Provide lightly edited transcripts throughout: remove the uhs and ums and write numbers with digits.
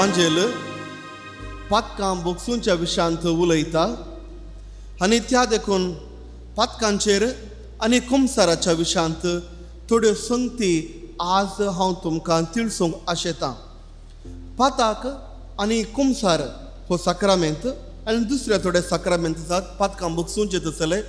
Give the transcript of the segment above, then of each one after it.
वांजेल पातकां बोगसूंच्या विशयांत उलयता आनी त्या देखून पातकांचेर आनी कुमसाराच्या विशयांत थोड्यो संगती आज हांव तुमकां तिळसूंक आशेतां. पाताक आनी कुमसार हो साक्रामेंत आनी दुसरे थोडे साक्रामेंत आसात पातकां बोगसूंचे तसले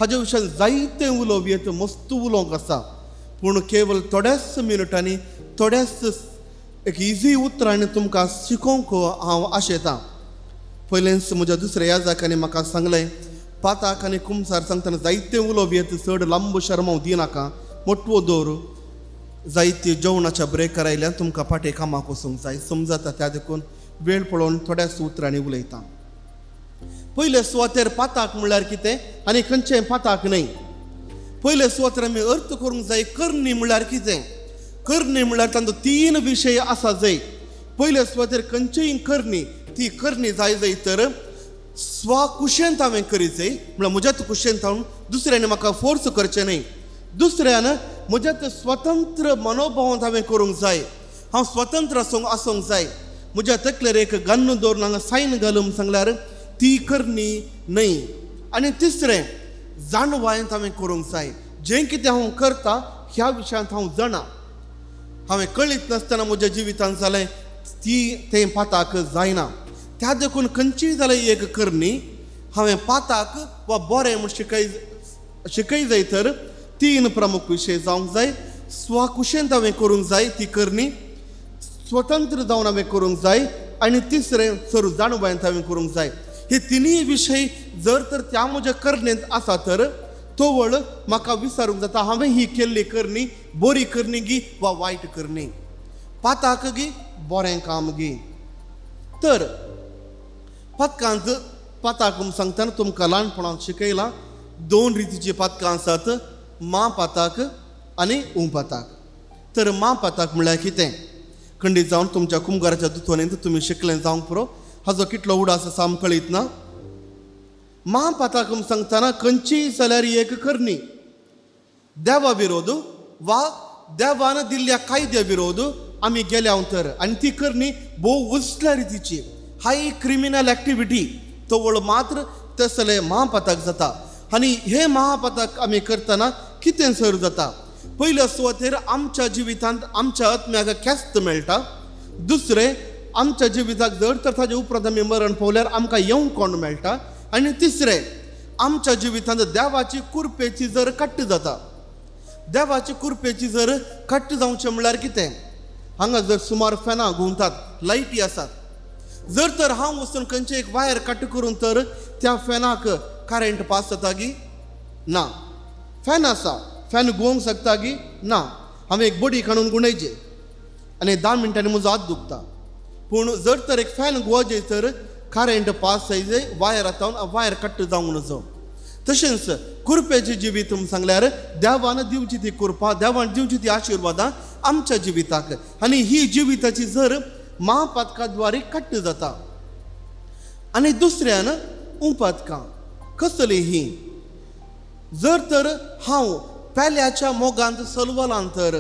हाजे विशयान जायतें उलोवप येत, मस्त उलोवंक आसा, पूण केवल थोड्याच मिनटांनी थोड्याच एक इजी उतरांनी तुमकां शिकोवंक हांव आशेतां. पयलेंच म्हज्या दुसऱ्या याजाकांनी म्हाका सांगलें, पाताक आनी कुमसार सांगतना जायतें उलोवप येत, चड लांब शर्माव दिनाका, मोटवो दवर. जायते जेवणाच्या ब्रेकार आयल्यान तुमकां फाटीं कामाक वचूंक जाय समजता, त्या देखून वेळ पळोवन थोड्याच उतरांनी उलयतां. पयले सुवातेर पाताक म्हणल्यार कितें आनी खंयचें पाताक न्हय. पयले सुवातेर आमी अर्थ करूंक जाय करणी म्हणल्यार कितें. करणी म्हणल्यार तांचो तीन विशय आसा जाय. पयले सुवातेर खंयचीय करणी ती करणी जाय जाय तर स्वकुशेंत हांवें करीत जाय, म्हणल्यार म्हज्याच कुशेंत हांव दुसऱ्यान म्हाका फोर्स करचें न्हय. दुसऱ्यान म्हज्याच स्वतंत्र मनोभावांत हांवें करूंक जाय, हांव स्वतंत्र आसूंक जाय. म्हज्या तकलेर एक गन्न दवरून हांगा सायन घालून सांगल्यार ती करणी न्हय. आनी तिसरें जाणवायेंत हांवें करूंक जाय, जें कितें हांव करता ह्या विशयांत हांव जाणा. हांवें कळीत नासतना म्हज्या जिवितांत जालें ती तें पाताक जायना. त्या देखून खंयचीय जाल्यार एक करणी हांवें पाताक वा बरें म्हूण शिकय जाय तर तीन प्रमुख विशय जावंक जाय. स्वकुशेंत हांवें करूंक जाय ती करणी, स्वतंत्र जावन हांवें करूंक जाय, आनी तिसरें सर जाणवायेंत हांवें करूंक जाय. हे तिनूय विशय जर तर त्या म्हज्या करणेंत आसा तर तवळ म्हाका विचारूंक जाता हांवें ही केल्ली करणी बरी करणी गी वा वायट करणी, पाताक गी बरें काम गी. तर पातकांत पाताक सांगतना तुमकां ल्हानपणांत शिकयलां दोन रितीचीं पातकां आसात, मा पाताक आनी ऊ पाताक. तर मा पाताक म्हणल्यार कितें खंडीत जावन तुमच्या कुमगाराच्या दुतोनेंत तुमी शिकलें जावंक पुरो, हाजो कितलो उडास आसा आमकां कळीत ना. मा पाताक सांगतना खंयचीय जाल्यार एक करणी देवा विरोध वा देवान दिल्ल्या कायद्या विरोध आमी गेल्या तर, आनी ती करणी भोव उजल्या रितीची हाय क्रिमिनल एक्टिविटी तवळ मात्र तसले महापातक जाता. आनी हे महापातक आमी करतना कितें सर जाता, पयल्या सुवातेर आमच्या जिवितांत आमच्या आत्म्याक ख्यास्त मेळटा. दुसरें आमच्या जिविताक जर तर ताजे उपरांत आमी मरण पावल्यार आमकां येवंक कोण मेळटा. आनी तिसरें आमच्या जिवितांत देवाची कुरपेची जर कट्ट जाता. देवाची कुरपेची जर कट्ट जावचें म्हणल्यार कितें, हांगा जर सुमार फॅनां घुंवतात, लायटी आसात, जर तर हांव वचून खंयचे एक वायर कट करून तर त्या फॅनाक करंट पास जाता गी ना. फॅन आसा, फॅन घुंवंक शकता गी ना. हांवें एक बडी काडून गुंडयचे आनी 10 मिनटांनी म्हजो हात दुखता, पूण जर तर एक फॅन घुंवचे तर करंट पास जाय वायर आतां वायर कट जावंक नजो. तशेंच कुरपेचें जिवीत सांगल्यार देवान दिवची ती कुरपा, देवान दिवची ती आशिर्वादां आमच्या जिविताक, आनी ही जिविताची जर महापातका द्वारे कट्ट जाता. आनी दुसऱ्यान उपातकां कसली ही, जर तर हांव पेल्याच्या मोगांत सलवलां तर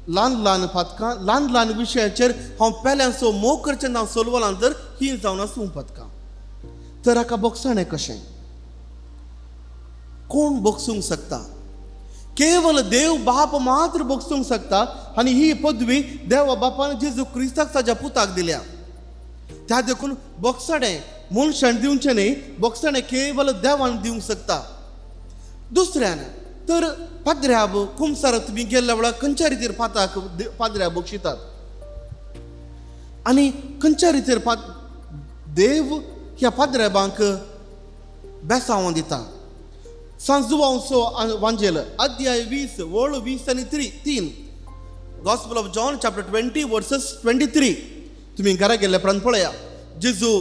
ल्हान ल्हान पातकां ल्हान ल्हान विशयाचेर हांव पेल्यांचो मोग करचें हांव सलवलां तर ही जावन आसा उपातकां. तर हाका बोगसाणें कशें कोण बोगसूंक शकता, केवल देव बाप मात्र बोगसूंक शकता. आनी ही पदवी देवा बापान जेजू क्रिस्ताक ताज्या पुताक दिल्या. त्या देखून बोगसाणें मनशान दिवचें न्हय, बोगसाणें केवल देवान दिवंक शकता. दुसऱ्यान तर पाद्र्याब कुमसार तुमी गेल्ल्या वेळार खंयच्या रितीर पाताक पाद्र्या बक्षितात आनी खंयच्या रितीर देव ह्या पाद्र्याबांक बेसांव दिता. सांजुवांचो वांजेल अध्याय 20 वळ 20 आनी 3, gospel of John chapter 20 verses 23. तुमी घरा गेल्ल्या उपरांत पळया, जेजू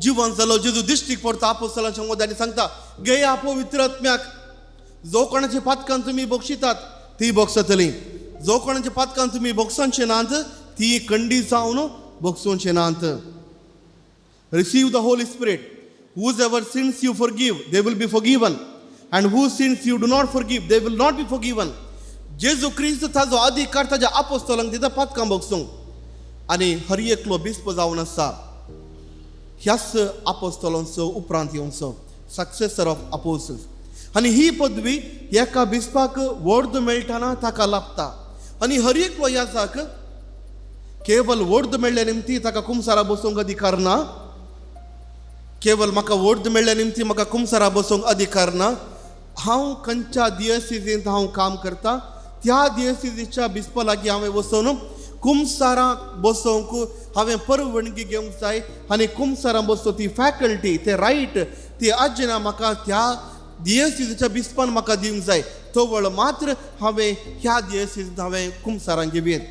जिवन जालो, जेजू दिश्टीक पडता आपोस्तलांच्या मदें आनी सांगता, घेया पवित्र आत्म्याक, जो कोणाची पातकां तुमी बक्षितात ती बक्षतली, जो कोणाची पातकां तुमी बक्षांचे नात ती कंडी जावन बक्षोवचे नात. Receive the Holy Spirit. Whosever sins you forgive, they will be forgiven. And whose sins you do not forgive, they will not be forgiven. जेजू क्रिस्त ताजो अधिकार ताज्या आपोस्तलांक दिता पातकां बगसूंक. आनी हर एकलो बिस्प जावन आसा ह्याच आपोस्तलांचो उपरांत येवचो, सक्सेसर ऑफ अपोस्टल्स. आनी ही पदवी एका बिस्पाक वर्द मेळटना ताका लाभता आनी हर एकलो याजाक केवल वर्द मेळ्ळ्या निमती ताका कुमसारा बसूंक अधिकार ना. केवल म्हाका वर्द मेळ्ळ्या निमती म्हाका कुमसारा बसूंक अधिकार ना. हांव खंयच्या दियसिजींत हांव काम करता त्या दियसिजीच्या बिस्पा लागीं हांवें वचून कुमसारां बसोवंक हांवें परवणगी घेवंक जाय आनी कुमसारां बसोवंक ती फॅकल्टी, ते रायट, ती आजना म्हाका त्या दियसिजीच्या बिस्पान म्हाका दिवंक जाय. तवळ मात्र हांवें ह्या दियसिजींत हांवें कुमसारां घेवयेत.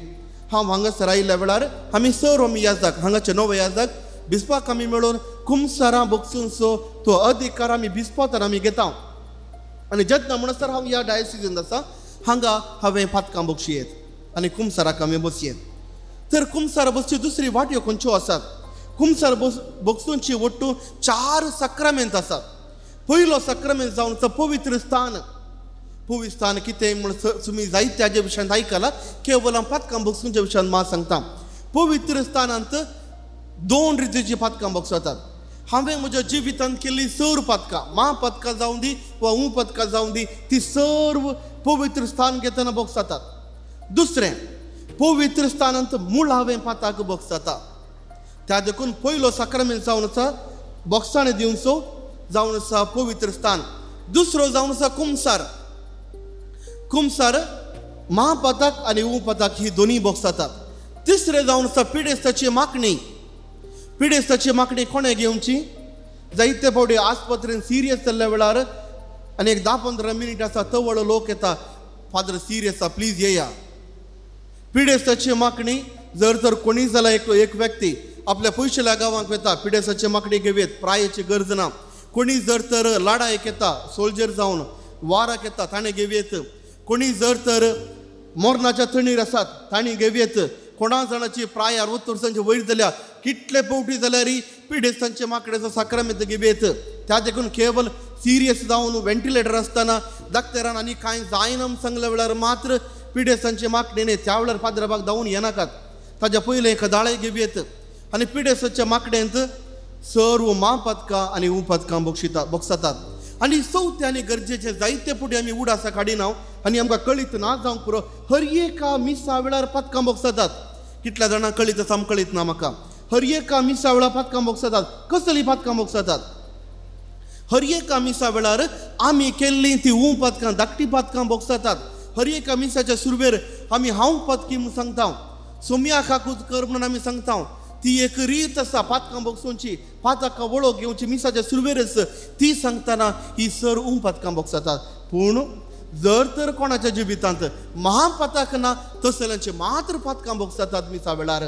हांव हांगासर आयिल्ल्या वेळार आमी सर आमी याजाक हांगाचे नवे याजाक बिस्पाक आमी मेळून कुमसारां बगसूनसो तो अधिकार आमी बिस्पातान आमी घेता. आनी जेन्ना म्हणसर हांव ह्या डायसिजींत आसा हांगा हांवें पातकां बक्षयेत आनी कुमसाराक आमी बसयेत. तर कुमसार बसची दुसरी वाटयो खंयच्यो आसात? कुमसार बस बगसूनची वट्टू 4 साक्रामेंत आसात. पयलो साक्रामेंत जावन आसा पवित्र स्थान. पवित्र स्थान कितें म्हण तुमी जायते हाजे विशयांत आयकलां, केवल हांव पातकां बगसूनच्या विशयांत मात सांगता. पवित्र स्थानांत 2 रितीची पातकां बगसतात. हांवें म्हज्या जिवितांत केल्ली सर्व पातकां, मा पातकां जावं दी वा ऊ पातकां जावं दी, ती सर्व पवित्र स्थान घेतना बगसतात. दुसरें, पवित्र स्थानांत मुळावें पाताक बगसता. त्या देखून पयलो साक्रामेंत जावन आसा बॉक्सांनी दिवचो जावन आसा पवित्र स्थान. दुसरो जावन आसा कुमसार. कुमसार महापाताक आनी ऊ पाताक ही दोनी बॉक्स जातात. तिसरें जावन आसा पिडेस्ताची मागणी. पिडेस्ताची मागणी कोणें घेवची? जायते फावटी आस्पत्रेन सिरियस जाल्ल्या वेळार आनी एक 10-15 मिनीट आसा तवळ लोक येता, फादर सिरियस आसा प्लीज येया. पिडेस्ताची मागणी जर तर कोणी जाल्यार एक एक व्यक्ती आपल्या पयशेल्या गांवांक वता, पिडेस्ताची मागणी घेवयेत, प्रायेची गरज ना. कोणी जर तर लडायक येता, सोल्जर जावन वाराक येता, ताणें घेवयेत. कोणी जर तर मोरनाच्या थंडीर आसात तांणी घेवयेत. कोणा जाणाची प्राय 60 वर्सांची वयर जाल्या, कितले फावटी जाल्यार पिडेस्तांचे माकडेचो साक्रामेंत घेवयेत. त्या देखून केवल सिरियस जावन व्हेंटिलेटर आसतना डाक्टरान आनी कांय जायना म्हूण सांगल्या वेळार मात्र पिडेस्तांचे मागणे न्ही, त्या वेळार पाद्रबाक धांवून येनाकात, ताज्या पयलें कदाळे घेवयेत. आनी पिडेस्ताच्या माकडेंत सर्व मापातकां आनी उपातकां बक्षिता बक्षतात. आनी चवथें आनी गरजेचें, जायते फुडें आमी उडासा काडिना आनी आमकां कळीत ना जावंक पुरो, हर एका मिसा वेळार पातकां बक्षतात. कितल्या जाणांक कळीत आसा आमकां कळीत ना म्हाका. हर एका मिसा वेळार पातकां बक्षतात. कसलीं पातकां बक्षतात? हर एका मिसा वेळार आमी केल्लीं ती ऊ पातकां, धाकटी पातकां बक्षतात. हर एका मिसाच्या सुरवेर आमी हांव पातकी म्हूण सांगता, सोम्या काकूत कर म्हणून आमी सांगता. ती एक रीत आसा पातकां बगसोवची, पातकां वळख घेवची मिसाच्या सुरवेरच. ती सांगतना ही सर ऊ पातकां बगसतात. पूण जर तर कोणाच्या जिवितांत महापाताक ना तसल्यांचे मात्र पातकां बगसतात मिसा वेळार.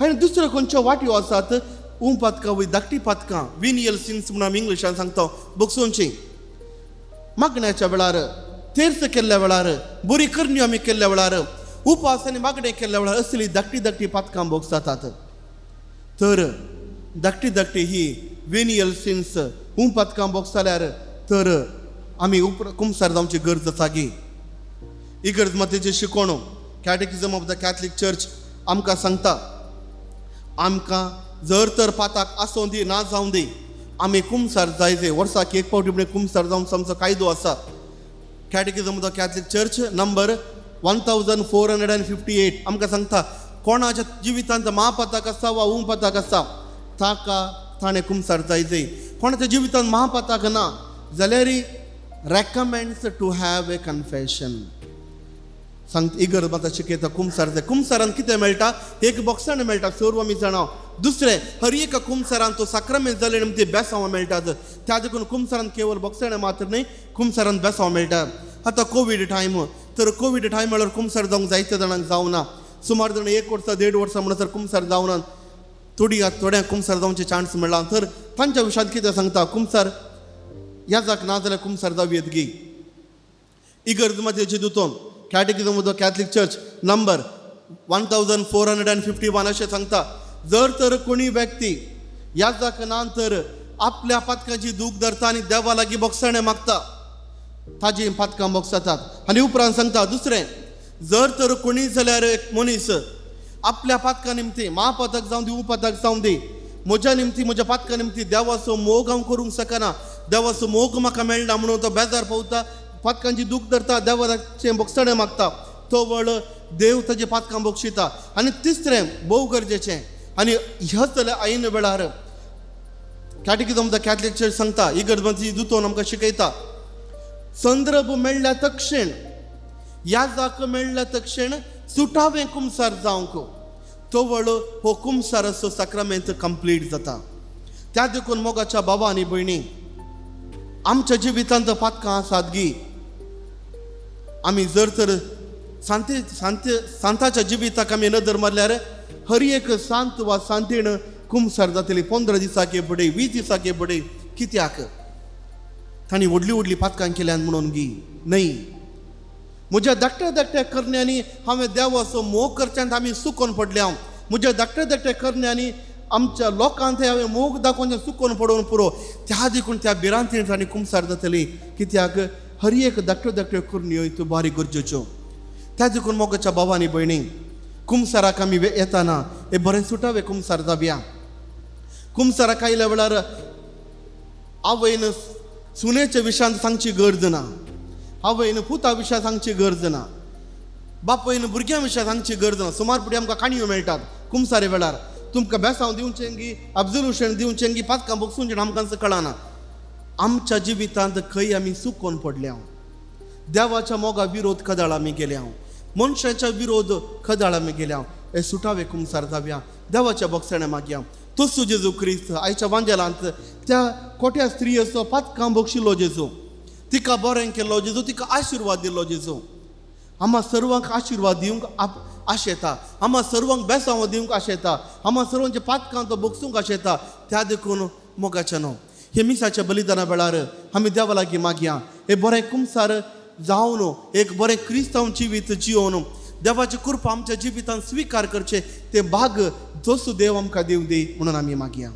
आनी दुसऱ्यो खंयच्यो वाटयो आसात ऊ पातकां वय धाकटी पातकां, विनियल सिन्स म्हणून आमी इंग्लिशान सांगता, बगसोवची? मागण्याच्या वेळार, तेर्स केल्ल्या वेळार, बरी करण्यो आमी केल्ल्या वेळार, उपास आनी मागणें केल्ल्या वेळार असली धाकटी धाकटी पातकां भोगसातात. तर धाकटी धाकटी ही वेनियल सिन्स ऊ पातकां भोगसाल्यार तर आमी कुमसार जावची गरज आसा गी? इगर्ज मातेची शिकोवण, Catechism of the Catholic Church आमकां सांगता, आमकां जर तर पाताक आसूं दी ना जावं दी, आमी कुमसार जाय जाय. वर्साक एक फावटी म्हण कुमसार जावन आमचो कायदो आसा. Catechism of the Catholic Church number 1458 आमकां सांगता, कोणाच्या जिवितांत महापाताक आसा वा उपाताक आसा ताका ताणें कुमसार जाय जाय. कोणाच्या जिवितांत महापाताक ना जाल्यार recommends to have a confession. सांग इगर्ज माता शिकयता कुमसार जाय. कुमसारान कितें मेळटा? एक बॉक्सान मेळटा, सर्व आमी जाणा. दुसरें, हर एका कुमसारान तो साक्रामेंत जालें आनी ते बेसांव मेळटात. त्या देखून कुमसारान केवळ बॉक्साणे मात्र न्हय, कुमसारान बेसांव मेळटा. आतां कोवीड टायम, तर कोवीड टायम म्हळ्यार कुमसार जावंक जायते जाणांक जावना. सुमार जाण एक वर्सा देड वर्सां म्हणसर कुमसार जावना. थोडी थोड्यांक कुमसार जावचे चान्स मेळ्ळा. तर तांच्या विशयांत कितें सांगता? कुमसार याजाक ना जाल्यार कुमसार जावं येत गी? इगर्ज मातेची दुतोन, Catechism of the Catholic Church number 1451 अशें सांगता, जर तर कोणी व्यक्ती याजाक ना तर आपल्या पातकाची दूख धरता आनी देवा लागीं बोगसाणें मागता, ताजी पातकां बोगसातात. आनी उपरांत सांगता दुसरें, जर तर कोणी जाल्यार एक मनीस आपल्या पातका निमती, म्हापातक जावं दी उपातक जावं दी, म्हज्या निमती म्हज्या पातका निमती देवाचो मोग हांव करूंक शकना, देवाचो मोग म्हाका मेळना म्हणून तो बेजार पावता, पातकांची दूख धरता, देवाचें भोगसणें मागता, तो वळ देव ताजे पातकां बक्षिता. आनी तिसरें भोव गरजेचें, आनी ह्याच जाल्यार ऐन वेळार कॅटेकिजम the Catholic church सांगता, इगर्जची दुतोन आमकां शिकयता, संदर्भ मेळ्ळ्या तक्षण, याजाक मेळ्ळ्या तक्षण सुटावें कुमसार जावंक तवळ हो कुमसाराचो साक्रामेंत कंप्लीट जाता. त्या देखून मोगाच्या बाबा आनी भयणी, आमच्या जिवितांत पातकां आसात गी, आमी जर तर सांते सांते सांताच्या जिविताक आमी नदर मारल्यार हर एक सांत वा सांतीण कुमसार जातली 15 दिसाके फुडें, 20 दिसाके फुडें. कित्याक? तांणी व्हडली व्हडली पातकां केल्यान म्हणून गी न्हय. म्हज्या धाकट्या धाकट्या करण्यांनी हांवें देवाचो मोग करच्यांत आमी चुकोन पडल्या. म्हज्या धाकट्या धाकट्या करण्यांनी आमच्या लोकांत हांवें मोग दाखोवन चुकोन पडोवन पुरो. त्या देखून त्या भिरांतीन तांणी कुमसार जातली. कित्याक? हर एक धाकट्यो धाकट्यो करण्यो त्यो बारीक गरजेच्यो. त्या देखून मोगाच्या बाबा आनी भयणी, कुमसाराक आमी येताना हे बरें सुटावे कुमसार जावया. कुमसाराक आयल्या वेळार आवयन सुनेच्या विशयांत सांगची गरज ना, आवयन पुता विशयान सांगची गरज ना, बापयन भुरग्यां विशयान सांगची गरज ना. सुमार फुडें आमकां काणयो मेळटात कुमसारे वेळार, तुमकां बेसांव दिवचें गी, अब्जोल्युशन दिवचें गी, पातकां बगसून आमकां कळना. आमच्या जिवितांत खंय आमी चुकोन पडल्या, देवाच्या मोगा विरोध खदाळ आमी गेल्या, मनशाच्या विरोध खदाळ आमी गेल्या, हे सुटावे कुमसार जावया, देवाच्या बक्षाणे मागया. तसो जेजू क्रिस्त आयच्या वांजेलांत त्या कोट्या स्त्रियेचो पातकां बक्षिल्लो जेजू, तिका बरें केल्लो जेजू, तिका आशिर्वाद दिल्लो जेजू. आम्हा सर्वांक आशिर्वाद दिवंक आशेता, आम्हा सर्वांक बेसांव दिवंक आशेता, आम्हा सर्वांच्या पातकां तो बगसूंक आशेता. त्या देखून मोगाच्या न्हू हे मिसाच्या बलिदाना वेळार आमी देवा लागीं मागया, हे बरें कुमसार जावन एक बरें क्रिस्तांव जिवीत जियोवन देवाची कृपा आमच्या जिवितान स्विकार करचें ते भाग जसो देव आमकां दिवं दी म्हणून आमी मागया.